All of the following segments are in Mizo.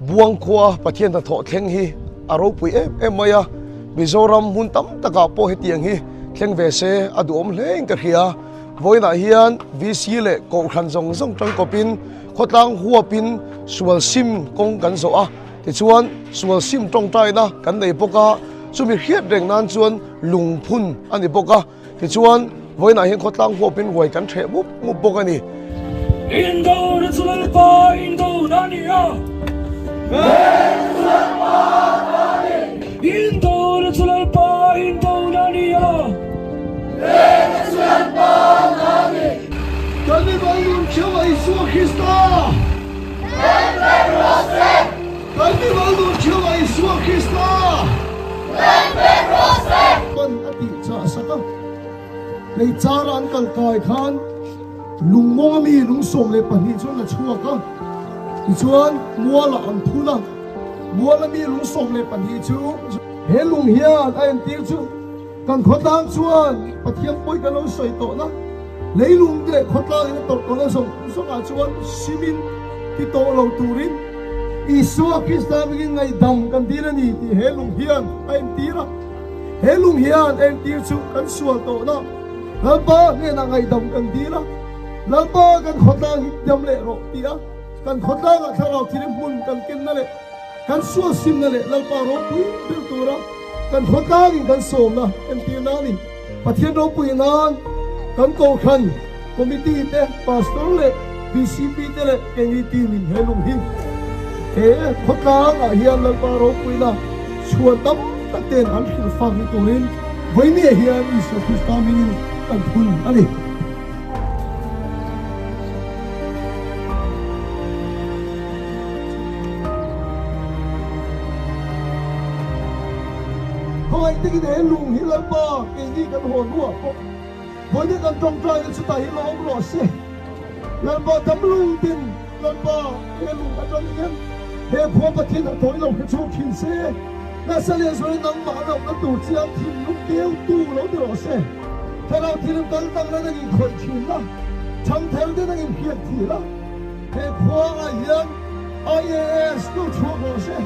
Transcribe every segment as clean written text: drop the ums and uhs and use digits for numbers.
Buangkhua Pathian hnathawh thleng hi a ropui em em mai a, Mizoram hmun tam takah pawh hetiang hi thleng ve se a duhawm hlein ka hria. Vawiinah hian VC leh Kohhran zawng zawng tangkawpin khawtlang huapin sual sim kawng kan zawh a, tichuan sual sim tawngtaina kan nei bawk a, chumi hriat reng nan chuan lungphun a ni bawk a. Tichuan, vawiinah hian khawtlang huapin ruai kan hreh mup mup bawk a ni. Indona chu Lalpa indona a ni a. Indona chu Lalpa indona a ni a. Kan mimal nun thiam a Isua Krista. Kan mimal nun thiam a Isua Krista. Ban a tih chah sak a, lei chara an kal kai khan lungmawng ami lung 12 chu an la chhuak a, tichuan mualah an phun a, mual ami lung 12 chu he lung hian a entir chu kan khawtlang chuan Pathian pawi kan lo sawi tawhna leilung te leh khawtlang in a tawrh tawhna zawng zawngah chuan simin ti tawh lo turin Isua Krista hmingin ngaihdam kan dil a ni tih he lung hian a entir a. He lung hian entir chu kan sual tawhna Lalpa hnenah ngaihdam kan dil a, Lalpa kan khawtlang hi dam leh rawh tih a, kan khawtlangah thlarau thil hmun kan kenna leh kan sual simna leh Lalpa ropui ber tura kan khawtlangin kan sawmna entirna a ni. Pathian ropui nan kan kohhran committee te, pastor leh VCP te leh keini team in he lung hi he khawtlangah hian Lalpa ropuina chhuan tam tak ten an hrilh fak ni turin vawinia hian Isua Krista hmingin kan phun a ni. Khawngaih takin he lung hi Lalpa keini kan haw hnuah pawh vawinia kan tawngtaina chutah hi la awm rawh se. Lalpa damlung tin Lalpa he lung atang hian he khua Pathian a tawi lo hre chhuak thin se, nasa leh zualin nangmah lohna tur chiang thinlung keu tu lo ni rawh se. Thlarau thilin kal tak la nangin khawih thin la, chhangthar te nangin hriat thi la, he khua ah hian IAS lo chhuak rawh se,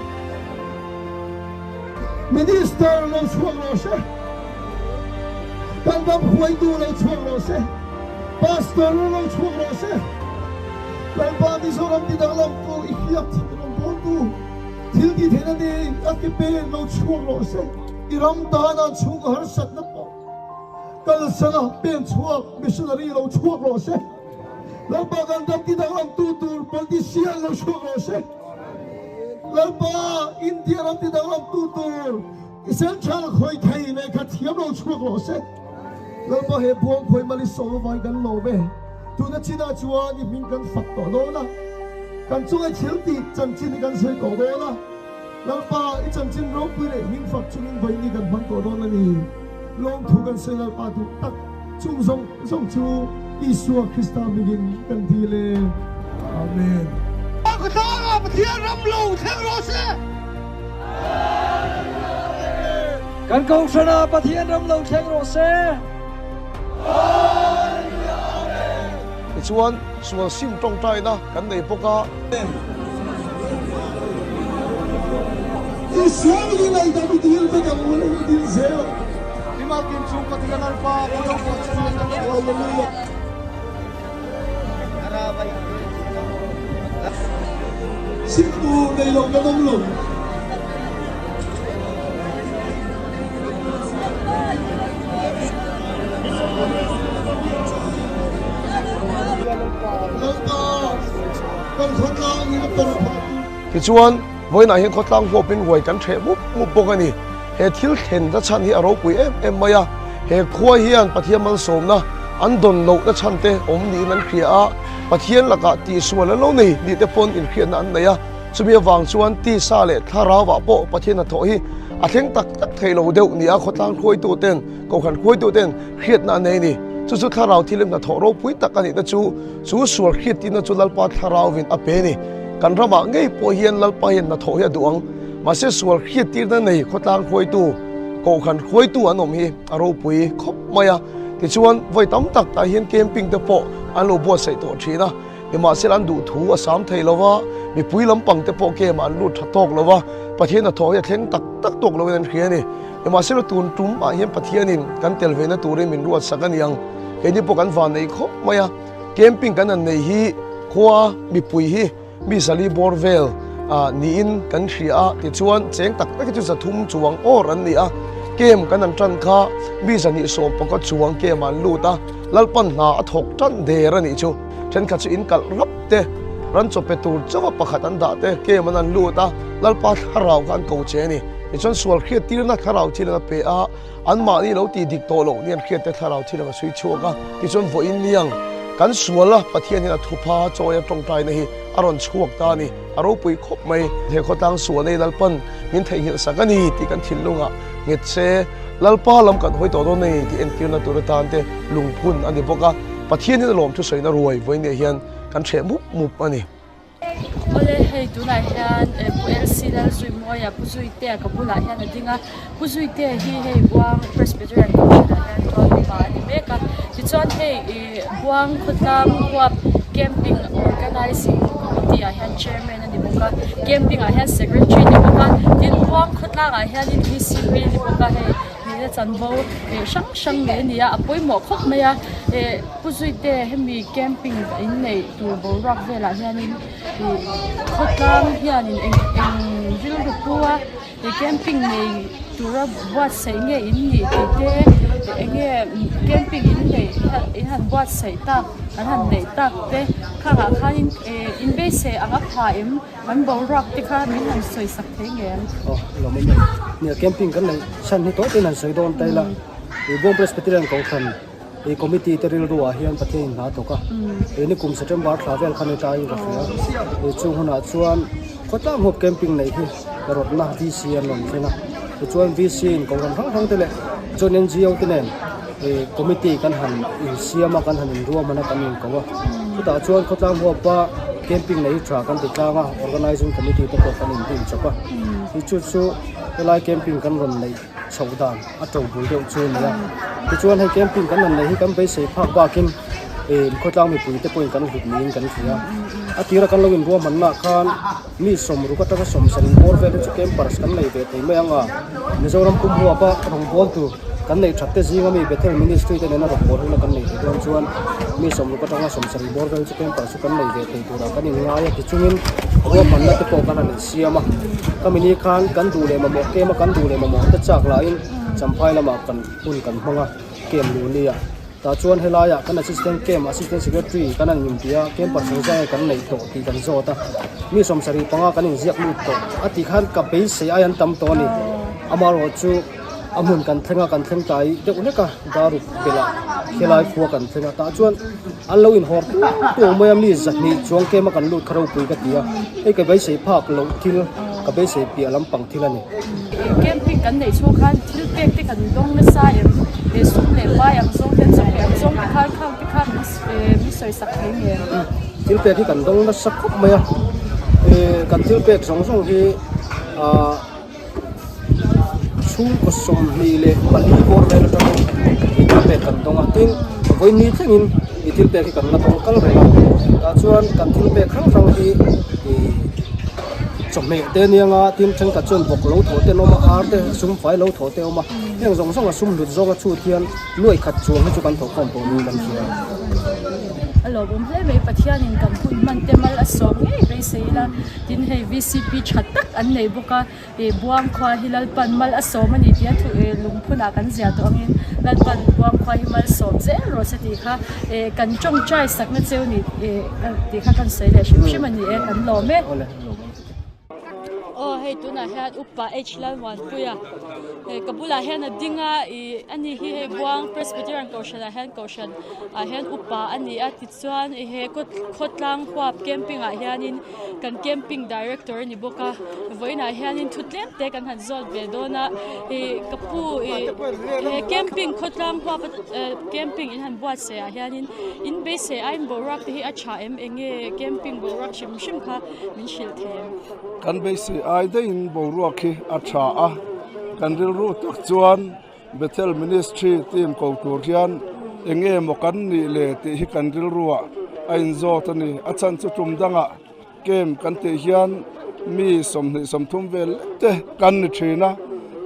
Minister lo chhuak rawh se, kan ram hruaitu lo chhuak rawh se. Pastor lo chhuak rawh se. Lalpa Mizoram ti danglam tu i hriak thik rawn bawl tu thil ti theihna nei a ke pen lo chhuak rawh se. I ram tan ah chhung harsatna pawh kalsan a pen chhuak missionary lo chhuak rawh se. Lalpa kan ram ti danglam tu tur politician lo chhuak rawh se. Lalpa India ram ti danglam tu tur i central khawi thei lehkha thiam lo chhuak rawh se. Lalpa he buang khawi mal i sawl vai kan lawm e. Tuna chinah chuan i hming kan fak tawh dawn a, kan chunga thil tih chanchin hi kan sawi tawh dawn a. Lalpa i chanchin ropui leh hming fak chungin vawiin kan hmang tawh dawn a ni. Lawmthu kan sawi Lalpa duh tak chung zawng zawng chu Isua Krista hmingin kan dil e. Amen. Khawtlangah Pathian ram lo thleng rawh se. Kan Kohhranah Pathian ram lo thleng rawh se. Tichuan, sual sim tawngtaina kan nei bawk a. Isua min i ngaihdam i dil vek ang u le, i dil zel ang. Imakin chung Pathian Alpha kan lo buat che Hallelujah. Sim tur nei lo kan awm lo. Lalpa kan khawtlang in a tawrh phah tu. Tichuan, vawiinah hian khawtlang huapin ruai kan hreh mup mup bawk a ni. He thil thlen na chhan hi a ropui em em mai a, he khua hian Pathian malsawmna an dawn lohna chhan te awm niin an hria a, Pathian lakah tihsual an lo nei nih te pawn inhriatna an nei a, chumi avang chuan tisa leh thlarauah pawh Pathian hnathawh hi a thleng tak tak thei lo deuh nia khawtlang hruaitu ten, kohhran hruaitu ten hriatna an nei a ni. Chu chu thlarau thilem hnathawh ropui tak a nihna chu, chu sual hriattirna chu Lalpa thlarauvin a pe a ni. Kan ramah ngei pawh hian Lalpa hian hnathawh hi a duh ang. Mahse sual hriattirna nei khawtlang hruaitu, kohhran hruaitu an awm hi a ropui khawp mai a. Tichuan, vawi tam tak tah hian camping te pawh an lo buatsaih tawh thin a. Nimahsela an duh thu a sam thei lo va, mipui lampang te pawh camp ah an lut tha tawk lo va, Pathian hnathawh hi a thleng tak tak tawk loin an hria a ni. Nimahsela tun tum ah hian Pathianin kan tel ve na turin min ruat sak a ni ang. Keini pawh kan van nei khawp mai a, camping kan han nei hi khua mipui hi mi zali bawr vel niin kan hria a, tichuan cheng tak tak hi chu zathum chuang awr an ni a, camp kan han tan kha mi zahnih sawm pakhat chuang camp ah an lut a, Lalpan hna a thawk tan der a nih chu. Thenkhat chu in kalh rap te, ran chaw pe tur chauha pakhat an dah te, camp an han lut a, Lalpa thlarau kha an ko che a ni. Tichuan sual hriat tirna thlarau thil an a pe a, anmahni lo tih dik tawh loh ni an hriat te thlarau thil an a suih chhuak a, tichuan vawiin niang kan sual a, Pathian hian a thupha chawi a tawngtaina hi a rawn chhuak ta a ni, a ropui khawp mai. He khawtlang sual nei Lalpan min theihnghilh sak a ni tih kan thinlungah nghet se, Lalpa lam kan hawi tawh dawn a ni tih entirna tur atan te lungphun a ni bawk a, Pathian hian a lawmthu sawina ruai vawiin hian kan hreh mup mup a ni. Awle hei tunah hian Pu LC Lalzuimawia Pu Zuitea ka bulah hian a ding a, Pu Zuitea hi hei Buang Presbyterian Kohhran ah hian tual upa a ni mek a, tichuan hei ih Buang khawtlang huap Camping Organising Committee ah hian Chairman a ni bawk a, Camping ah hian Secretary a ni bawk a, tin Buang khawtlang ah hianin VCP a ni bawk a hei nihna chanvo hrang hrang nei a ni a, a pawimawh khawp mai a eh. Pu Zuite hemi camping in neih tur boruak velah hianin ih khawtlang hianin eng eng rilru pu a ih camping nei tura buatsaih nge in nih tih te eng nge camping in neih in han buatsaih tak an han neih tak te khangah khanin ih in beisei ang a pha em an boruak te kha min han sawi sak thei nge ang. Aw lawm awm e nia camping kan neih chhan hi tawp in han sawi dawn ta ila ih Bawng Presbyterian Kohhran. He committee te rilru ah hian Pathian in hna a thawk a, he ni kum September thla vel khan heta in ka hria. He chung hunah chuan khawtlang huap camping neih hi rawtna VC an rawn thleng a, tichuan VC in kohhran hrang hrang te leh chuan NGO te nen he committee kan han insiam a, kan han inruahman a, kan inko a. Chutah chuan khawtlang huapa camping neih hi tha kan ti tlang a, organizing committee te pawh kan inrin chawp a. Hi chu chu helai camping kan rawn neih. chhoh dan a to bul deuh chu a ni a tichuan hei camping kan han neih hi kan beisei phak bakin ih khawtlang mipui te pawhin kan hlut niin kan hria a tira kan lo inruahmanna khan mi sawmruk atanga sawmsarih bawr vel hi chu campers kan nei ve thei mai ang a Mizoram pum huapa rawngbâwl tur kan neih that te zinga mi Bethel Ministry te nena rawngbâwl huna kan neih theih dawn chuan mi sawmruk atanga sawmsarih bawr vel chu campers chu kan nei ve thei turah kan inngai a tichungin ruahmanna te pawh kan han siam a khami ni khan kan duh leh mamawh kem a kan duh leh mamawh te chak lahin champhai lamah kan hun kan hmang a camp luh ni a tah chuan helaiah kan assistant camp assistant secretary kan han inti a camp pasarih zai kan neih tawh tih kan zawt a mi sawmsarih panga kan inziak lut tawh a tih khan ka beisei ai an tam tawh a ni amaherawhchu chu a hmun kan thleng a kan thleng tlai deuh hlek a daruk pelh ah helai khua kan thleng a tah chuan an lo inhawr tuau tuau mai a mi zahnih chuang kem a kan lut kha ropui ka ti a hei ka beisei phak loh thil ka beisei piah lampang thil a ni. Camping kan neih chhung khan thil pek te kan dawng nasa em he sum leh pai ang zawng te chawhmeh ang zawng te khan khang te khan min sawi sak thei nge. Thil pek hi kan dawng nasa khawp mai a kan thil pek zawng zawng hi ah. Chhungkaw 24 bawr vel atangin i thil pek kan dawng a, tin vawiin ni thlengin i thil pek hi kan la dawng kal reng a, tah chuan kan thil pek hrang hrang hi ih chawhmeh te ania nga tin thenkhat chuan bawk lo thawh te an awm a, ar te sum fai lo thawh te a awm a, heng zawng zawng a sum hlut zawnga chhut hian nuaih khat chuang hi chu kan thawh khawm tawh niin kan hria. A lawmawm hle mai Pathianin kan hun hman te mal a sawm ngei beisei ila tin hei VCP tha tak an nei bawk a ih Buang khua hi Lalpan mal a sawm a ni tih a thu ih lungphunah kan ziah tawh angin Lalpan Buang khua hi mal sawm zel rawh se tih kha ih kan tawngtai sakna cheu ni ih tih kha kan sawi leh hrim hrim a ni e kan lawm e. Aw hei tunah hian upa H Lalmuanpuia hei ka bulah hian a ding a ih ani hi hei Buang Presbyterian Kohhran ah hian Kohhran ah hian upa a ni a tichuan ih he khawtlang huap camping ah hianin kan camping director a ni bawk a vawiinah hianin thu tlem te kan han zawt ve dawn a ih ka pu ih he camping khawtlang huap eh camping in han buatsaih ah hianin in beisei aiin boruak te hi a tha em eng nge camping boruak hrim hrim kha. min hrilh thei em? Kan beisei ai daihin boruak hi a tha a, kan rilru tak chuan Bethel Ministry team ko tur hian eng nge maw kan nih le tih hi kan rilruah a inzawt a ni. A chhan chu tum dangah camp kan tih hian mi 20 30 vel lek te kan ni thin a,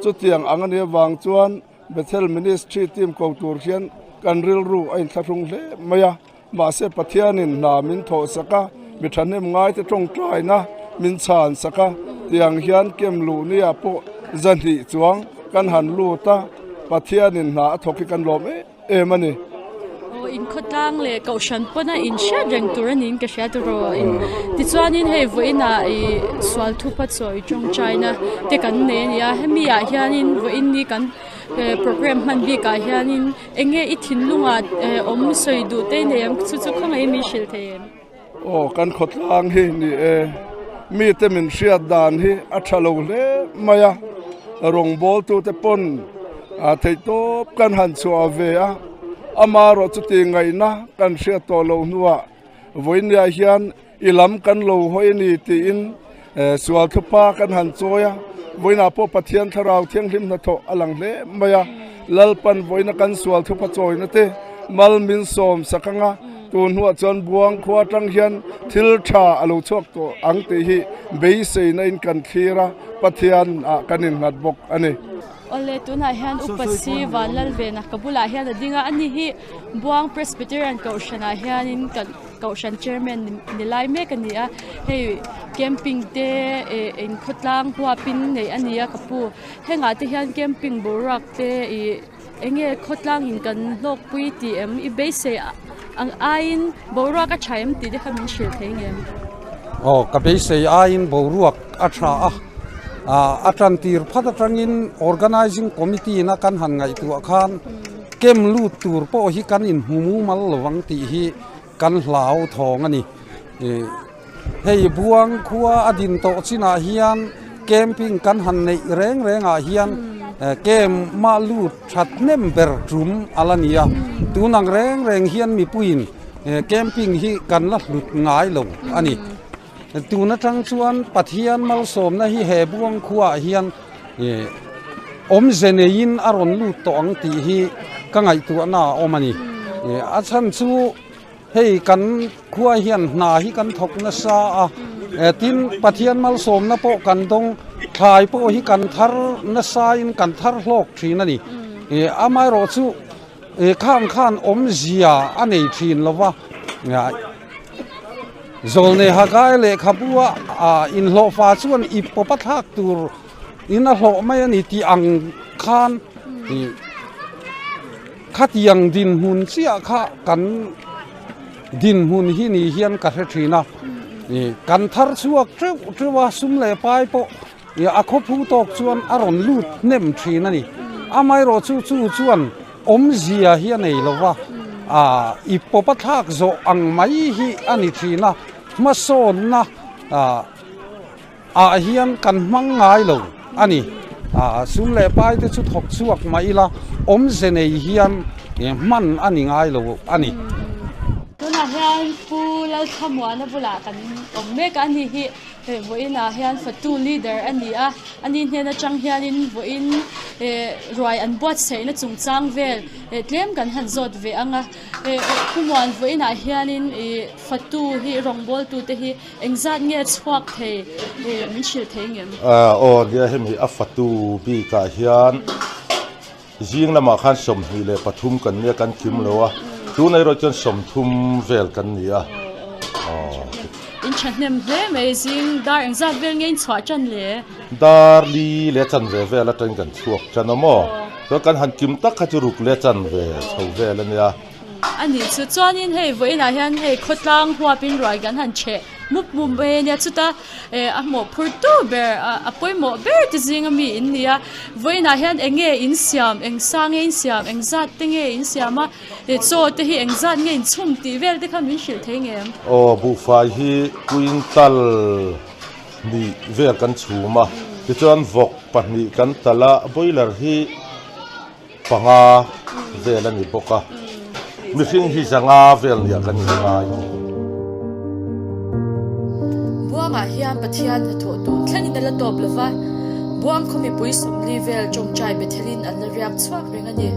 chutiang ang a nih avang chuan Bethel Ministry team ko tur hian kan rilru a inthlahrung hle mai a. Mahse Pathianin hna min thawh sak a, mi thahnem ngaite tawngtaina min chhan sak a, tiang hian kem luh nia pawh zahnih chuang kan han lut a, Pathianin hna a thawk hi kan lawm em em a ni. Aw inkhawtlang leh kohhran pawna inhriat reng tur a niin ka hria tawh tichuanin hei vawiinah ih sual thupa chawi tawngtaina te kan nei a ni a, hemi ah hianin vawiin ni kan programme hman bikah hianin Enge i thinlungah awm sawi duh te nei ang chu chu khawngaih min hrilh thei em? Aw kan khawtlang hi ni e, mite min hriat dan hi a tha lo hle mai a, rawngbawltute pawn theihtawp kan han chhuah ve a, amaherawh chuti ngaihna kan hriat tawh loh hnuah vawinia hian I lam kan lo hawi a ni tiin sual thupa kan han chawi a, vawiinah pawh Pathian Thlarau Thianghlim hnathawh a lang hle mai a, Lalpan vawiina kan sual thupa chawina te mal min sawm sak ang a, tun hnuah chuan Buang khua atang hian thil tha a lo chhuak tawh ang tih hi beiseina in kan thlir a, Pathian ah kan innghat bawk a ni. Awle, tunah hian Upa Si Vanlalvena ka bulah hian a ding a, ani hi Buang Presbyterian Kohhranah hianin kan. Kohhran chairman ni lai mek a ni a, hei camping te eh inkhawtlang huapin neih a ni a ka pu. Hengah te hian camping boruak te ih eng nge khawtlang in kan hlawkpui tih em i beisei ang aiin boruak a tha em tih te kha min hrilh thei ngem? Aw ka beisei aiin boruak a tha a, ah a tan tir phat atangin organising committee in a kan han ngaihtuah khan camp lut tur pawh hi kan inhmu mumal lovang tih hi Kan hlau thawng a ni. Hei Buang khua a din tawh chinah hian camping kan han neih reng rengah hian camp mah lut that hnem ber tum a la ni a. Tun ang reng reng hian mipuiin camping hi kan la hlut ngai lo a ni. Tun atang chuan Pathian malsawmna hi he Buang khuaah hian awmze neiin a rawn lut tawh ang tih hi ka ngaihtuahna a awm a ni. A chhan chu hei kan khua hian hna hi kan thawk nasa a, tin Pathian malsawmna pawh kan dawng, thlai pawh hi kan thar nasain kan thar hlawk thin a ni. Amaherawh chu khang khan awmzia a nei thin lo va. Zawlnei Hagai lehkhabu a inhlawhfa chuan i pawpa thlak tur in a hlawh mai a ni tih ang khan khatiang dinhmun chiah kha kan dinhmun hi ni hian ka hre thin a, kan thar chhuak teuh teuh a sum leh pai pawh a khawphu tawk chuan a rawn lut hnem thin a ni. Amaherawh chu chu chuan awmzia hi a nei lo va, ah i pawpa thlak zawh ang mai hi a ni thin a, hmasawnna ah ah hian kan hmang ngai lo a ni. Ah sum leh pai te chu thawk chhuak mah ila awmze nei hian hman a ni ngai lo a ni. Tunah hian Pu Lalthlamuana bulah kan awm mek a, ani hi Hei vawiinah hian fatu leader a ni a, ani hnen atang hianin vawiin eh ruai an buatsaihna chungchang vel eh tlem kan han zawt ve ang a, eh khumuan vawiinah hianin ih fatu hi rawngbawltu te hi engzat nge chhuak thei eh min hrilh thei ngem? Aw nia hemi a fatu bikah hian. Zing lamah khan 23 kan nia kan kim lo a, tunah erawh chuan 30 vel kan ni a. In thahnem hle mai zing dar engzat vel nge in chhuah tan le? Dar li leh chanve vel atangin kan chhuak tan a maw? Chuan kan han kim tak kha chu ruk leh chanve chho vel a nia. A nih chu chuanin hei vawiinah hian hei khawtlang huapin ruai kan han chheh mup mup mai a nia chuta Eh a hmawh phur tu ber a pawimawh ber te zinga mi in ni a vawiinah hian eng nge in siam eng sa nge in siam eng zat te nge in siam a eh chaw te hi eng zat nge in chhum tih vel te kha min hrilh thei ngem. Aw buhfai hi quintal hnih vel kan chhum a tichuan vawk pahnih kan talh a boiler hi Panga vel a ni bawk a, mihring hi zanga vel nia kan inngai. Buangah hian Pathian hnathawh tun thlengin a la tawp lo va, Buang khaw mipui 40 vel tawngtai Bethelin an la riak chhuak reng a ni.